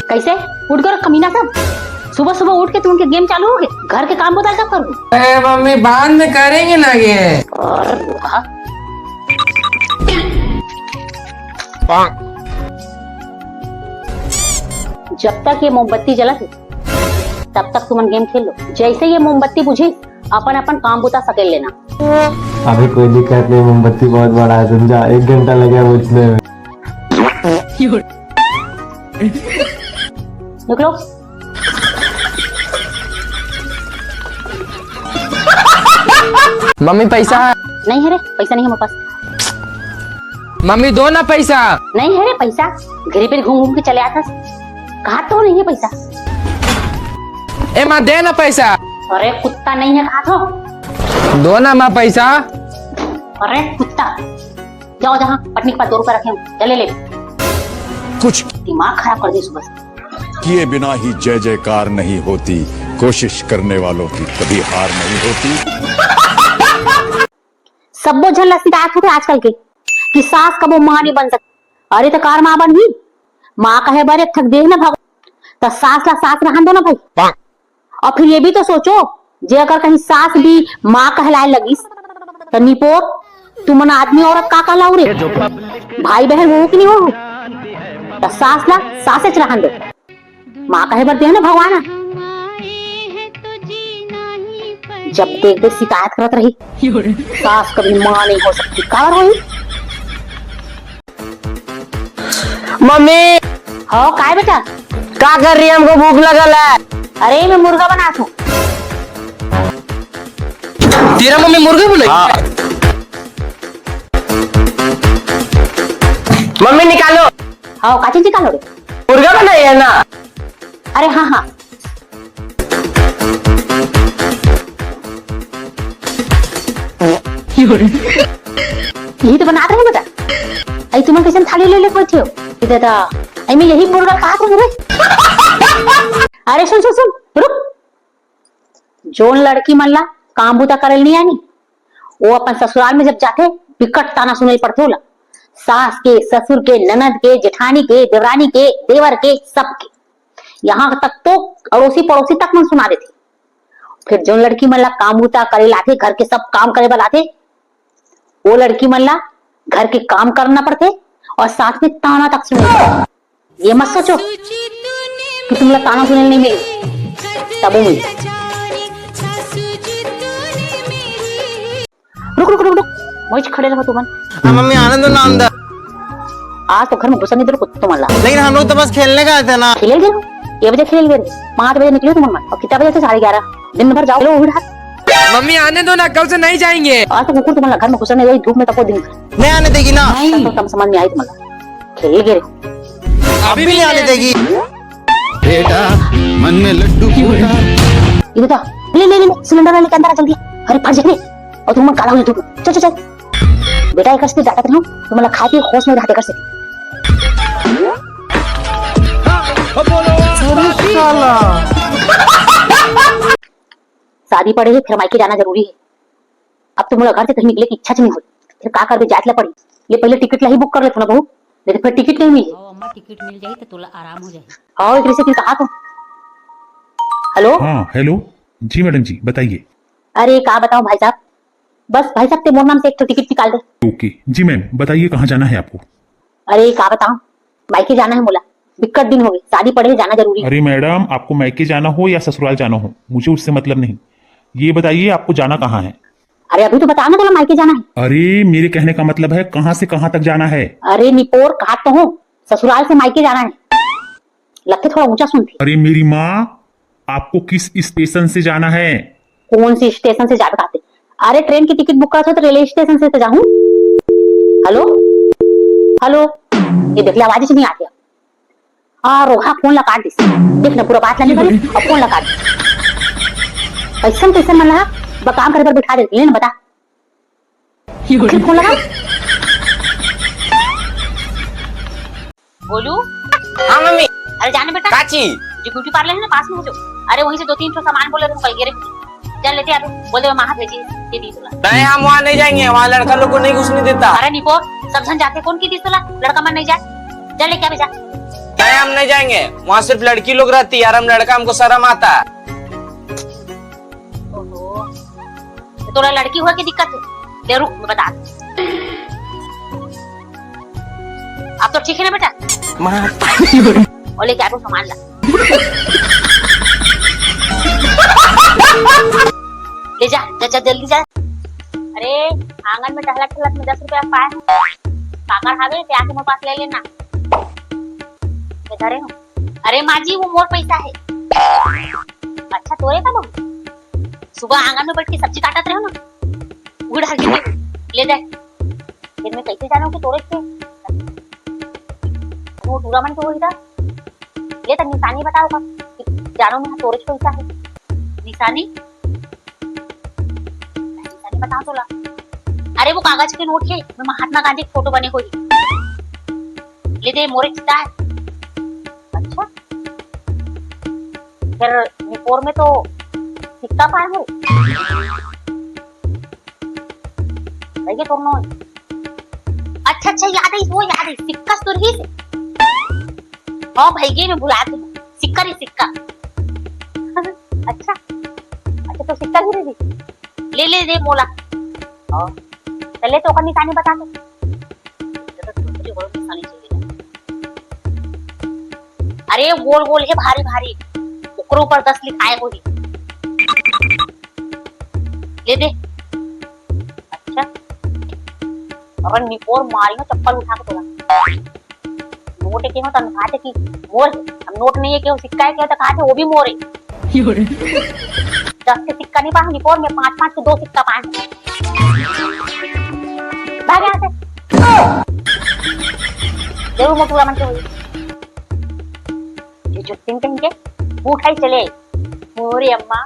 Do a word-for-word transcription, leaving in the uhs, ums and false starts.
कैसे? उठ गए कमीना सब। सुबह सुबह उठ के तुमके गेम चालू हो गए। घर के काम बता कब करूँ? अरे मम्मी, बाद में करेंगे ना ये। जब तक ये मोमबत्ती जलत हे, तब तक तुमन गेम खेल लो। जैसे ये मोमबत्ती बुझी, अपन अपन काम बुता सकेल लेना। अभी कोई दिक्कत नहीं, मोमबत्ती बहुत बड़ा है, समझा? एक घंटा लगे बुझने में। निकलो। मम्मी, पैसा है? नहीं है रे, पैसा नहीं है मेरे पास। मम्मी, दो ना पैसा। नहीं है रे पैसा, घरे पे घूम घूम के चले आता। कहा तो नहीं है पैसा। ए माँ, दे ना पैसा। अरे कुत्ता नहीं है, कहा तो। दो ना माँ पैसा। अरे कुत्ता, जाओ जहाँ पटनी के पास दो रुपया रखे हो, चले ले। कुछ दिमाग खराब कर दिया सुबह से। किए बिना ही जय जयकार नहीं होती, कोशिश करने वालों की कभी हार नहीं होती। सब्बो झन ला शिकायत होथे आजकल के कि सास कबो माँ नहीं बन सकती। अरे तो कार माँ बनही? माँ कहे बर एक ठक देह न भगवान, तो सास ला सास रहन दो ना भाई। और फिर ये भी तो सोचो, जे अगर कहीं सास भी माँ कहलाए लगिस, तो निपोर, तुमन आदमी औरत का कहलाऊ रे? भाई बहन हो कि नहीं हो? तो सास ला सासेच रहन दो। माँ कहे बर दे ना भगवान। जब देख देख शिकायत करत रही, सास कभी माँ नहीं हो सकती, काबर होई? मम्मी। हो, काय बेटा? का कर रही है? हमको भूख लगल है। अरे, मैं मुर्गा बनात हूँ। तेरा मम्मी मुर्गा बनाई? हाँ। मम्मी, निकालो। हाँ, का चीज निकालो रे? मुर्गा बनाई है ना? अरे हाँ, हाँ। यही तो बनात रहे बेटा। आई तुमन कैसन थाली ले ले बैठे हो? ये दादा, आई मैं यही मुर्गा खात रहूं रे। अरे सुन, सुन, सुन, रुक। जोन लड़की मन ला काम बूता करे नहीं आनी, वो अपन ससुराल में जब जाथे, बिकट ताना सुने पड़थे ओला। सास के, ससुर के, ननद के, जेठानी के, देवरानी के, देवर के, सबके। यहाँ तक तो अड़ोसी पड़ोसी तक मन सुना देथे। फिर जोन लड़की मन ला काम बूता करे लाथे, घर के सब काम करे बर लाथे, वो लड़की मन ला घर के काम करना पड़थे और साथ में ताना तक सुनना पड़थे। ये मत सोचो कि तुम ला ताना सुने नहीं मिले, तब मिले। रुक, रुक, रुक, रुक, वहीं खड़े रहो तुमन। हाँ, मम्मी, आने दो ना अंदर। आज तो घर में घुसने नहीं दे तुमन ला। लेकिन हम लोग तो बस खेलने का आए थे ना। खेले गए? ये बजे खेले गए? पाँच बजे निकले तुमन मन। और कितना बजे से? साढ़े ग्यारह। दिन भर जाओ, लो उठ हाथ। मम्मी, आने दो ना, कल से नहीं जाएंगे। आज तो कुकुर तुमन ला घर में घुसने नहीं दे, धूप में तपो दिन भर। नहीं आने देगी ना। नहीं। तो कम समझ में आई तुमन ला। खेले गए। अभी भी नहीं आने देगी। बेटा, मन में लड्डू फूटा। ये बता, ले, ले, ले, ले, सिलेंडर लेके अंदर आ जल्दी। अरे, फट जाएगी। और तुम काला हो जाओ। चल, चल, चल। बेटा, एक से डांटत रहो, तुम लोग खाए पिए होश में रहते कर से। अरे साला। शादी पड़े है, फिर मायके जाना जरूरी है। अब तो मोला घर से कहीं निकले की इच्छा च नहीं होई। फिर का करबे, जात ला पड़ी। ले पहले टिकट ला ही बुक कर लेथों ना बहू, नहीं तो फिर टिकट नहीं मिली। हाँ अम्मा, टिकट मिल जाही तो तोला आराम हो जाही। हाँ, एक से फिर कहा तो। हेलो। हाँ, हेलो। जी मैडम जी, बताइए। अरे का बताऊं भाई साहब, बस भाई साहब ते मोर नाम से एक ठो टिकट निकाल दे। ओके जी मैम, बताइए कहाँ जाना है आपको? अरे का बताऊं, मायके जाना है मोला, बिक्कट दिन हो गए, शादी पड़े है, जाना जरूरी है। अरे मैडम, आपको मायके जाना हो या ससुराल जाना हो, मुझे उससे मतलब नहीं। ये बताइए आपको जाना कहाँ है? अरे अभी तो बताया ना, बोला मायके जाना है। अरे मेरे कहने का मतलब है कहाँ से कहाँ तक जाना है? अरे निपोर, कहा तो हूँ, ससुराल से मायके जाना है। लगते थोड़ा ऊंचा सुनते। अरे मेरी माँ, आपको किस स्टेशन से जाना है? कौन सी स्टेशन से जाबे काते? अरे ट्रेन की टिकट बुक करत हो तो रेलवे स्टेशन से तो जाहूं। हेलो, हेलो, ये देख ले, आवाज ही नहीं आती। आ रोहा फोन ला काट दिस। देख ना, पूरा बात ला नहीं करे और फोन ला काट दिस। कैसन कैसन मन ला बकाम करे पर बिठा देती है ना, बता। फिर फोन लगा। गोलू। हाँ मम्मी। अरे जाने बेटा। काची? जो ब्यूटी पार्लर है ना पास में, वो जो, अरे वहीं से दो तीन ठो सामान बोले थे, कल गिरे। चल लेते आ तू, बोल दे माँ भेजी, दे दी तोला। नहीं, हम वहाँ नहीं जाएंगे, वहाँ लड़का लोग को नहीं घुसने देता। अरे निपोर, सब जन जाते, कौन की दी तोला? लड़का मन नहीं जाए, चल लेके आ बेटा। नहीं, हम नहीं जाएंगे, वहाँ सिर्फ लड़की लोग रहती है और हम लड़का, हमको शर्म आता है। ओहो, तो तोला लड़की होय के दिक्कत हे? दे रुक, मैं बता। अब तो ठीक है ना बेटा? माँ। और लेके आ तो सामान ला। ले जा, जा, जा, जल्दी जा। अरे, आंगन में टहलत टहलत में दस रुपया पाए हंव। काकर हावे, ते आके मोर पास ले लेना। मैं धरे हंव। अरे माँ जी, वो मोर पैसा हे। अच्छा, तोरे का बहू? सुबह आंगन में बैठ के सब्जी काटत रहे हो ना, उड़ा गिर ले दे। फिर मैं कैसे जानूं कि तोरे के? वो टूरा मन के वही था। ले तक निशानी बताओ का, कि जानो मैं तोरे के पैसा हे। निशानी? निशानी बताओ तोला। अरे वो कागज के नोट हे, मैं महात्मा गांधी के फोटो बने होही। ले दे, मोरे चिता हे। अच्छा, फिर निपोर में तो सिक्का पाए हो। भैया तोर नोट। अच्छा, अच्छा, याद आई, वो याद आई, सिक्का सुरही से। हाँ भैया, मैं भुला दूँ, सिक्का नहीं, सिक्का। अच्छा, अच्छा, तो सिक्का ही रही। ले, ले, दे मोला। हाँ, चले तो ओकर निशानी बता दे। ये तो छोटी बड़ी निशानी चाहिए। अरे गोल गोल हे, भारी भारी, ओकरो ऊपर दस लिखाए होही। ले दे। अच्छा, अगर निपोर मारी ना चप्पल उठा के तोला। नोट हे केहो त कहाथे कि मोर हे, अब नोट नहीं हे केहो, सिक्का हे केहो त कहाथे वो भी मोर हे। दस के सिक्का नहीं पाए निपोर में, पाँच पाँच के दो सिक्का पाए। भाग यहाँ से। जरूर मोटूरा मन के होही। ये जुत्तिन कहीं के, उठाई चले। मोरे अम्मा।